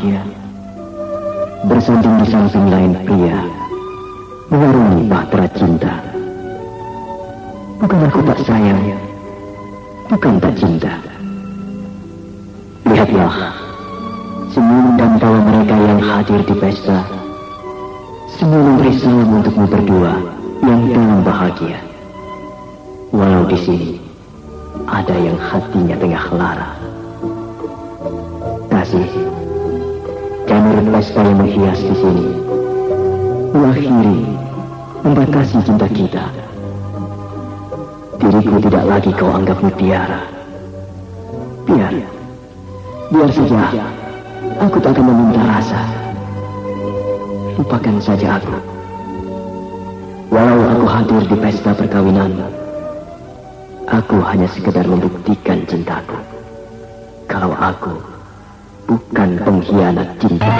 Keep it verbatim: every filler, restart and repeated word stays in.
bahagia, bersanding di samping lain pria, mengarungi bahtera cinta. Bukan aku tak sayang, bukan tak cinta. Lihatlah, senyum dan tawa mereka yang hadir di pesta, semua memberi salam untukmu berdua yang dalam bahagia. Walau di sini ada yang hatinya tengah lara. Kasih, janur pesta yang menghias di sini, mengakhiri, membatasi cinta kita. Diriku tidak lagi kau anggap mutiara. Biar, biar saja, aku tak akan meminta rasa. Lupakan saja aku. Walau aku hadir di pesta perkawinan, aku hanya sekedar membuktikan cintaku. Kalau aku bukan pengkhianat cinta.